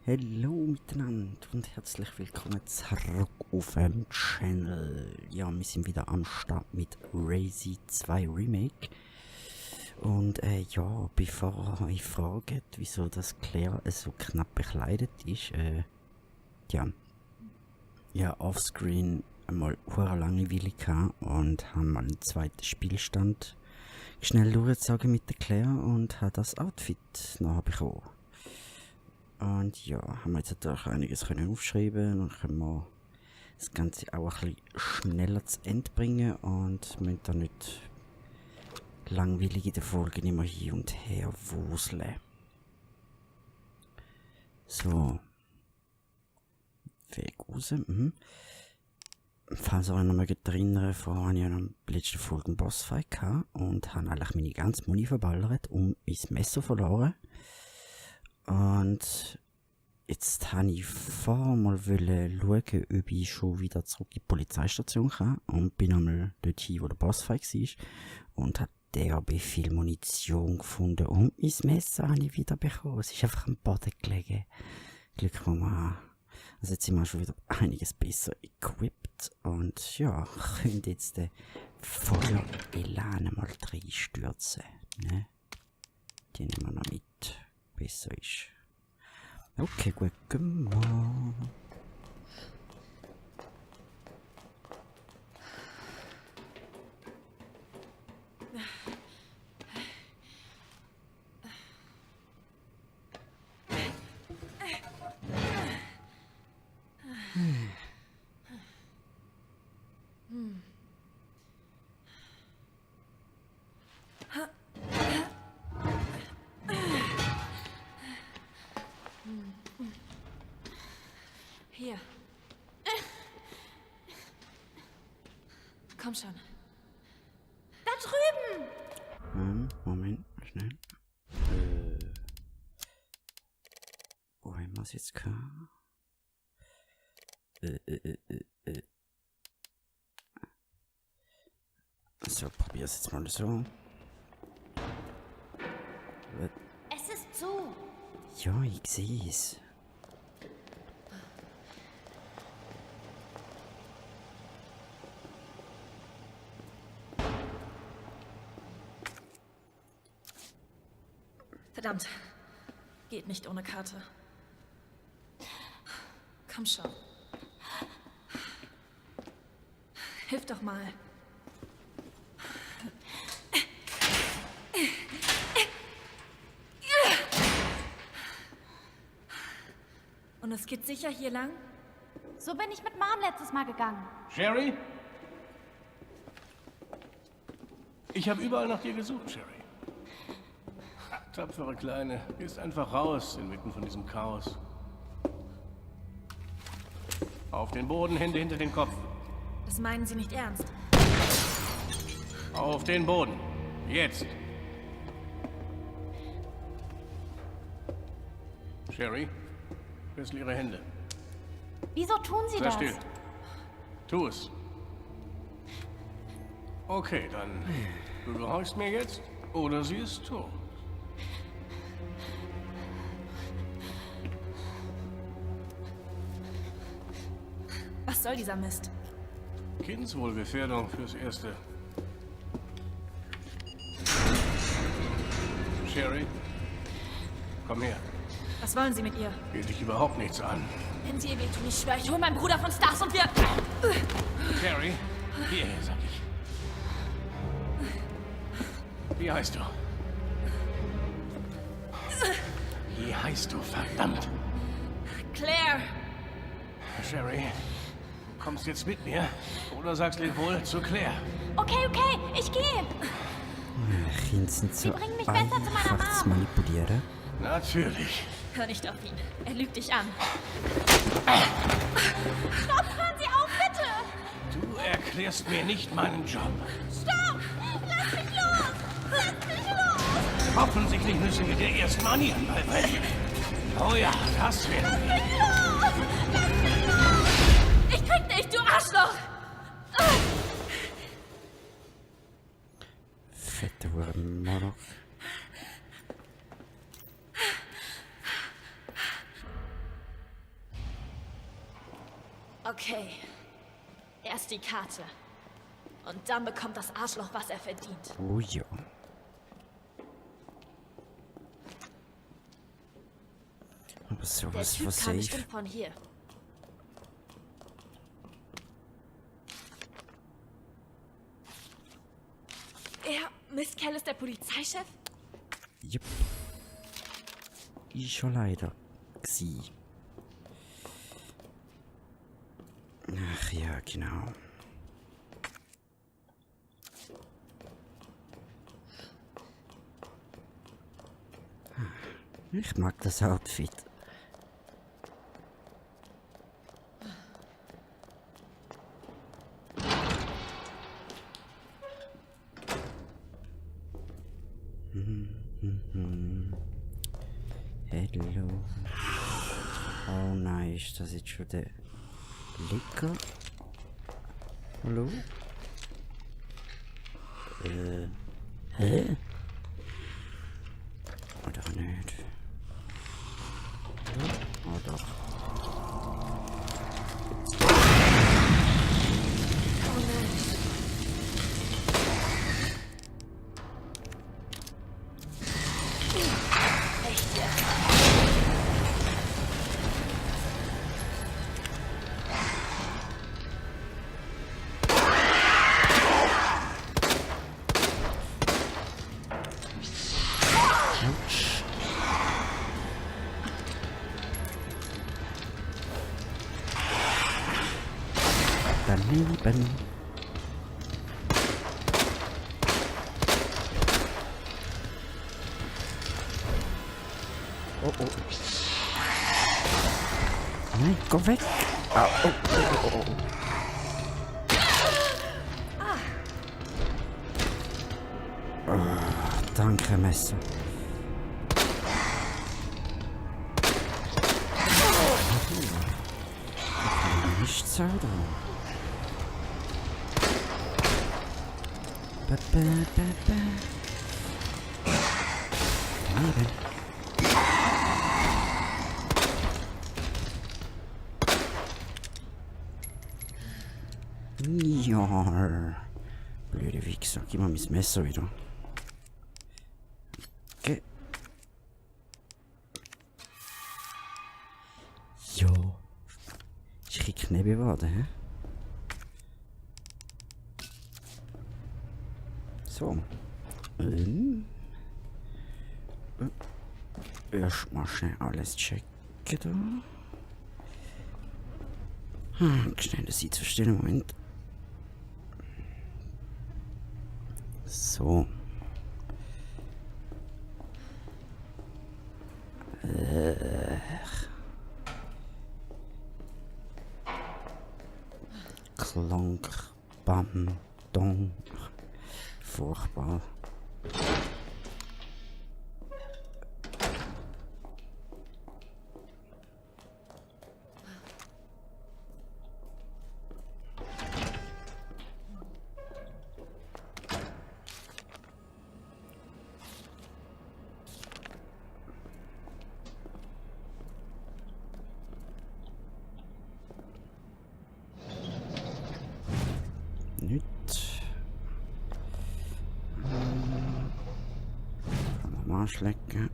Hallo miteinander und herzlich willkommen zurück auf dem Channel. Ja, wir sind wieder am Start mit Resi 2 Remake. Und ja, bevor ihr euch fragt, wieso das Claire so knapp bekleidet ist, ja, offscreen einmal hure Langeweile gehabt und haben mal einen zweiten Spielstand schnell durchgezogen mit der Claire und hat das Outfit nachbekommen. Und ja, haben wir jetzt natürlich einiges können aufschreiben und können wir das Ganze auch ein bisschen schneller zu Ende bringen und müssen da nicht langweilig in der Folge immer hin und her wuseln. So. Weg raus. Falls ihr euch noch mal erinnern, vorher habe ich ja noch in der letzten Folge einen Bossfight gehabt und habe eigentlich meine ganze Muni verballert und mein Messer verloren. Und jetzt habe ich vorher mal schauen, ob ich schon wieder zurück in die Polizeistation kann. Und bin einmal dorthin, wo der Bossfight war. Und habe derbe viel Munition gefunden. Und mein Messer habe ich wieder bekommen. Es ist einfach am Boden gelegen. Glück mal. Also jetzt sind wir schon wieder einiges besser equipped. Und ja, können jetzt voller Elan mal reinstürzen. Ne? Die nehmen wir noch mit. Besser ist. Okay, gut gemacht. Hier. Komm schon. Da drüben! Moment, schnell. Wo haben wir es jetzt gehabt? So, probier's jetzt mal so. Es ist so. Ja, ich sehe es. Verdammt. Geht nicht ohne Karte. Komm schon. Hilf doch mal. Und es geht sicher hier lang? So bin ich mit Mom letztes Mal gegangen. Sherry? Ich habe überall nach dir gesucht, Sherry. Tapfere Kleine, gehst einfach raus inmitten von diesem Chaos. Auf den Boden, Hände hinter den Kopf. Das meinen Sie nicht ernst. Auf den Boden. Jetzt. Sherry, wechsel Ihre Hände. Wieso tun Sie Sei das? still. Tu es. Okay, dann. Du gehorchst mir jetzt oder sie ist tot. Was soll dieser Mist? Kindswohlgefährdung fürs Erste. Sherry, komm her. Was wollen Sie mit ihr? Geht dich überhaupt nichts an. Wenn Sie ihr wehtun, ich schwöre, ich hole meinen Bruder von Stars und wir... Sherry, hierher, sag ich. Wie heißt du? Wie heißt du, verdammt? Claire! Sherry, du kommst jetzt mit mir oder sagst Lebewohl zu Claire? Okay, ich gehe. Kinder sind so bringen mich besser zu meiner einfach zu Mom. manipulieren. Natürlich. Hör nicht auf ihn. Er lügt dich an. Stopp, hören Sie auf, bitte. Du erklärst mir nicht meinen Job. Stopp! Lass mich los! Lass mich los! Offensichtlich müssen wir dir erst Manieren beibringen. Oh ja, das werden wir. Ich krieg dich, du Arschloch! Fette Moloch. Okay. Erst die Karte. Und dann bekommt das Arschloch, was er verdient. Oh ja. Aber Der sowas Typ war kam safe. bestimmt von hier. Miss Kell ist der Polizeichef? Jupp. Ich schon leider. Gsi. Ach ja, genau. Ich mag das Outfit. Hello. Oh nein, ist das jetzt schon der Licker? Hallo? Hä? Oder nicht? Oh doch. Oh nein. Echt jetzt? Autsch. Daneben. Oh oh. Nein, komm weg. Ah, oh, oh, oh, oh. Ah, danke, Messer. Nicht zaudern. Daneben. Ja. Blöde Wichser. Gib mal mein Messer wieder. Okay. Jo. Ich krieg Knebel geworden, hä? So. Erstmal schnell alles checken da. Schnell das Seite verstehen, Moment. So. Klonk, Bam, Dong. Furchtbar. Nicht. Kann man mal schlecken.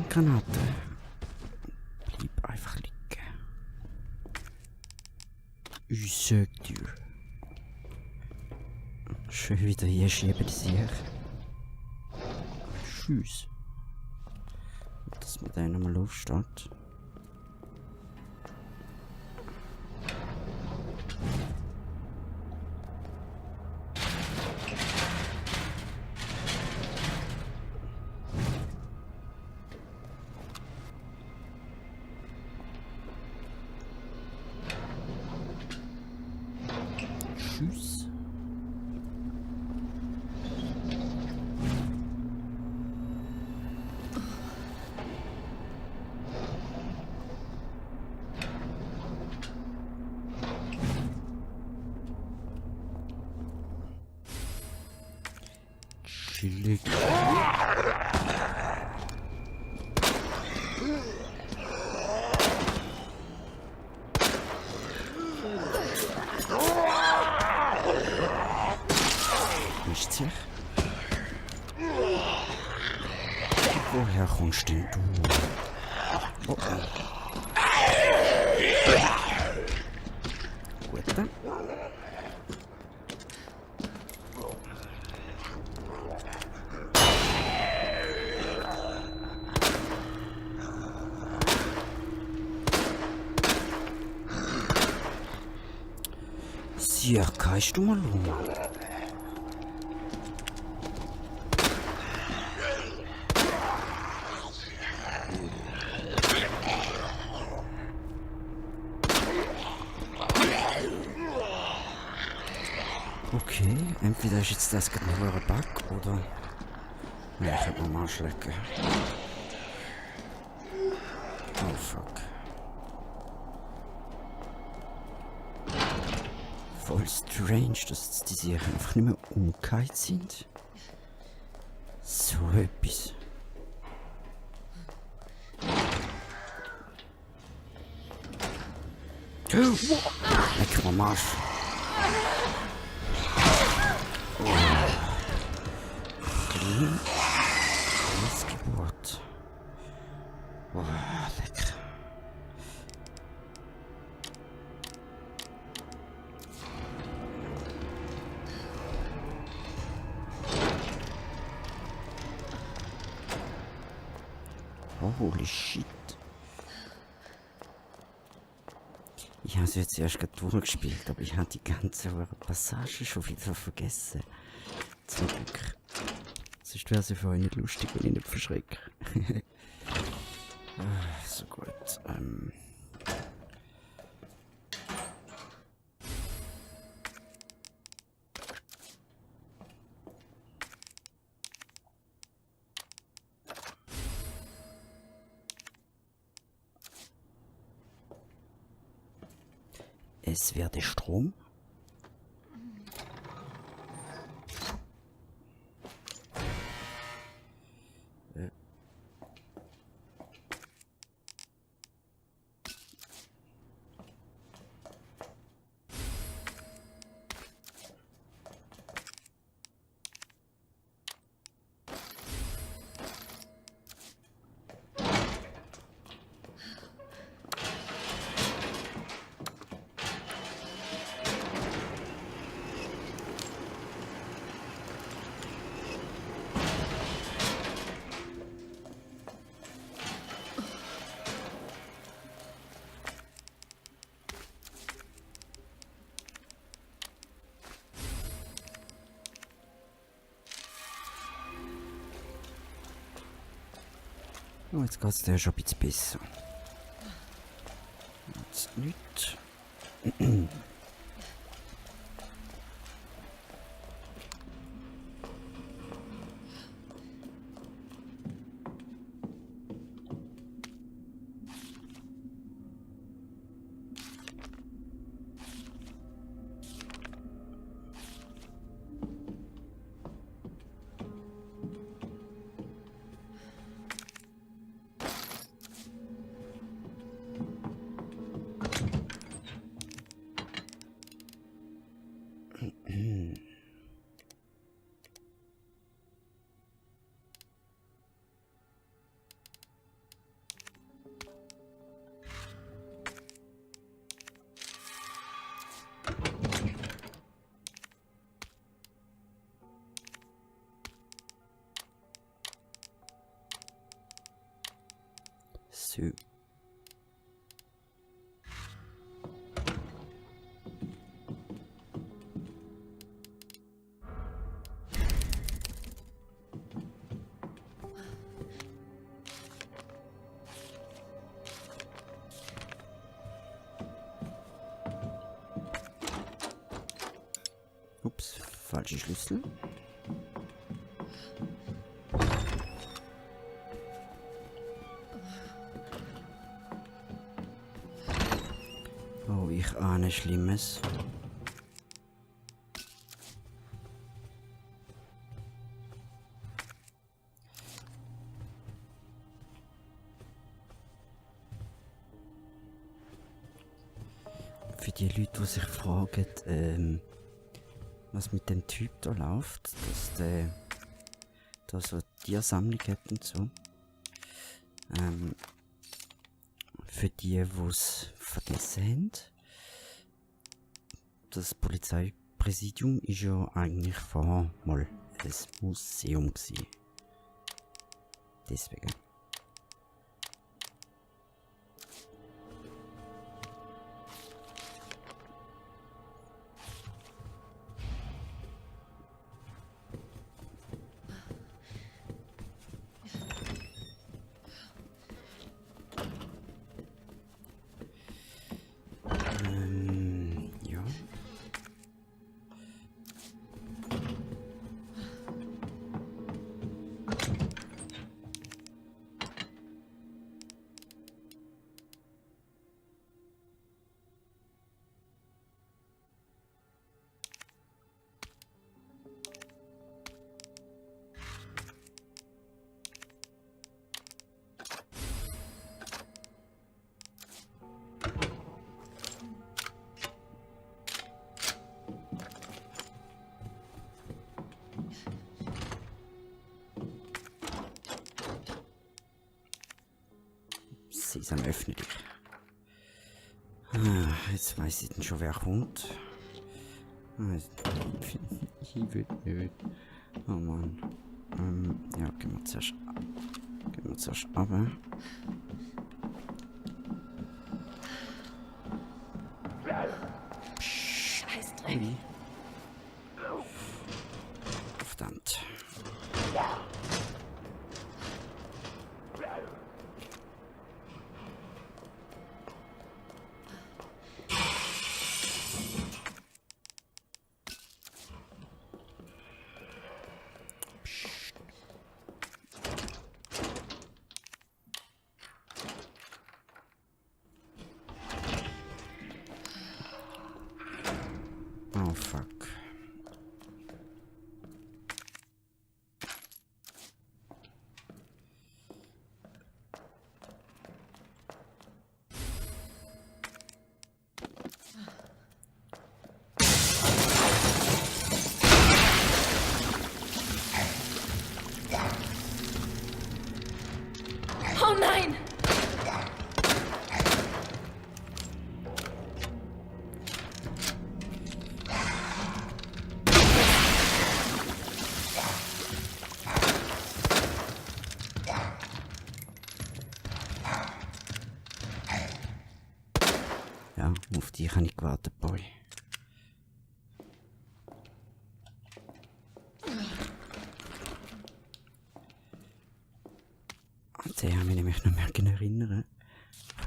Granate. Blieb einfach liegen. Ich sag dir. Schön wieder hier schieben sich. Tschüss. Dass man den nochmal aufsteht. Tschüss. chillig. Nicht sich? Woher kommst denn du? Oh, oh. Gut dann. Sehr, kannst du mal um. Okay, entweder ist jetzt das gerade ein hoher Bug oder... Ja, ich hab mal Marsch lecken. Oh fuck. Voll strange, dass die sich einfach nicht mehr umgekehrt sind. So etwas. Leck mal Marsch. Clean. Missgeburt. Boah, lecker. Holy shit. Ich habe es jetzt erst gerade durchgespielt, aber ich habe die ganze Passage schon wieder vergessen. Zum Glück. Sonst wäre sie für euch nicht lustig, wenn ich nicht verschrecke. So gut. Es werde Strom. Oh, jetzt geht es dir schon ein bisschen besser. Jetzt nicht. So. Ups, falsche Schlüssel. Oh, ich ahne Schlimmes. für die Leute, die sich fragen, was mit dem Typ da läuft, dass der da so eine Tiersammlung hat und so. Für die es vergessen haben, das Polizeipräsidium ist ja eigentlich vorher mal ein Museum gewesen. Deswegen. Ja. Sesam, öffne dich. Jetzt weiss ich dann schon, wer kommt. Ich will nicht. Oh Mann. Ja, gehen wir zuerst runter. Scheißdreck. Ui. Verdammt. Oh fuck. Oh nein! Ja, auf dich habe ich gewartet, Boy. An den habe ich mich nämlich noch mehr erinnern,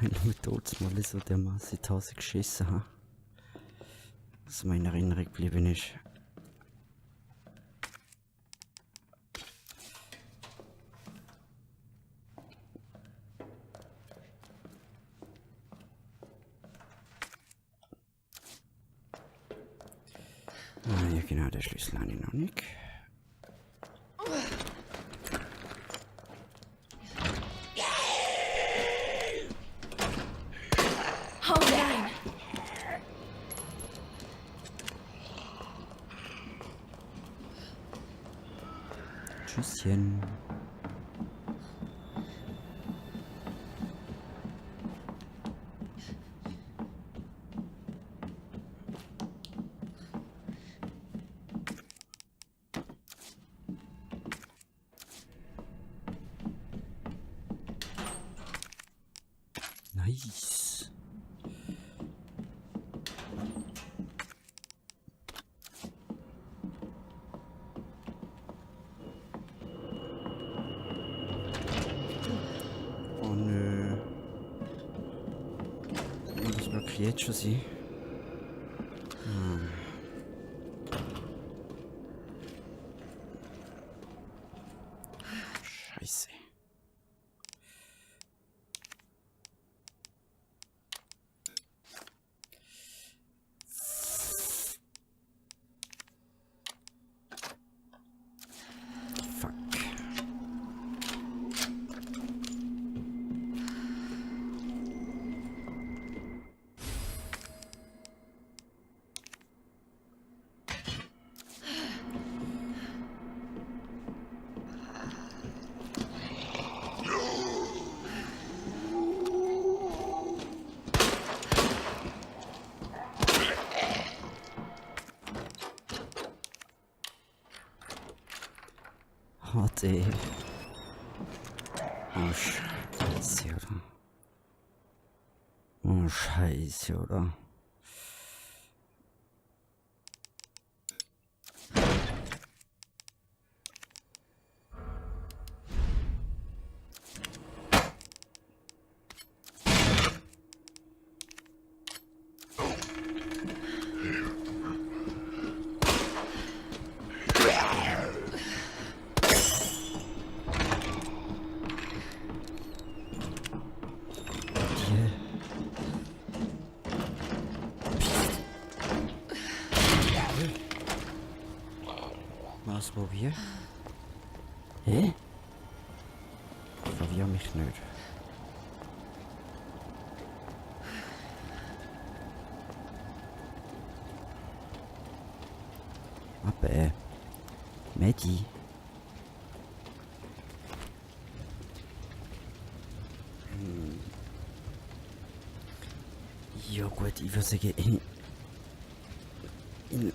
weil ich mir dort mal so dermassen in die Hose geschissen habe. Was mir in Erinnerung geblieben ist. Ah, ja genau, den Schlüssel habe ich noch nicht. Oh nein! Tschüsschen. Nice. Oh nö. Das blockiert schon sie. Scheiße. Fuck. gesehen. Oh, Scheiße, oder? Oh, Scheiße, oder? Was, wo wir? Hä? Verwirr mich nicht. Aber, Medi. Ja gut, ich würde sagen, in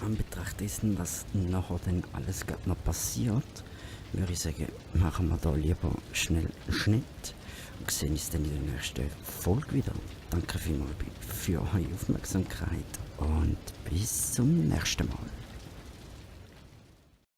Anbetracht dessen, was nachher dann alles gerade noch passiert, würde ich sagen, machen wir da lieber schnell einen Schnitt und sehen uns dann in der nächsten Folge wieder. Danke vielmals für eure Aufmerksamkeit und bis zum nächsten Mal.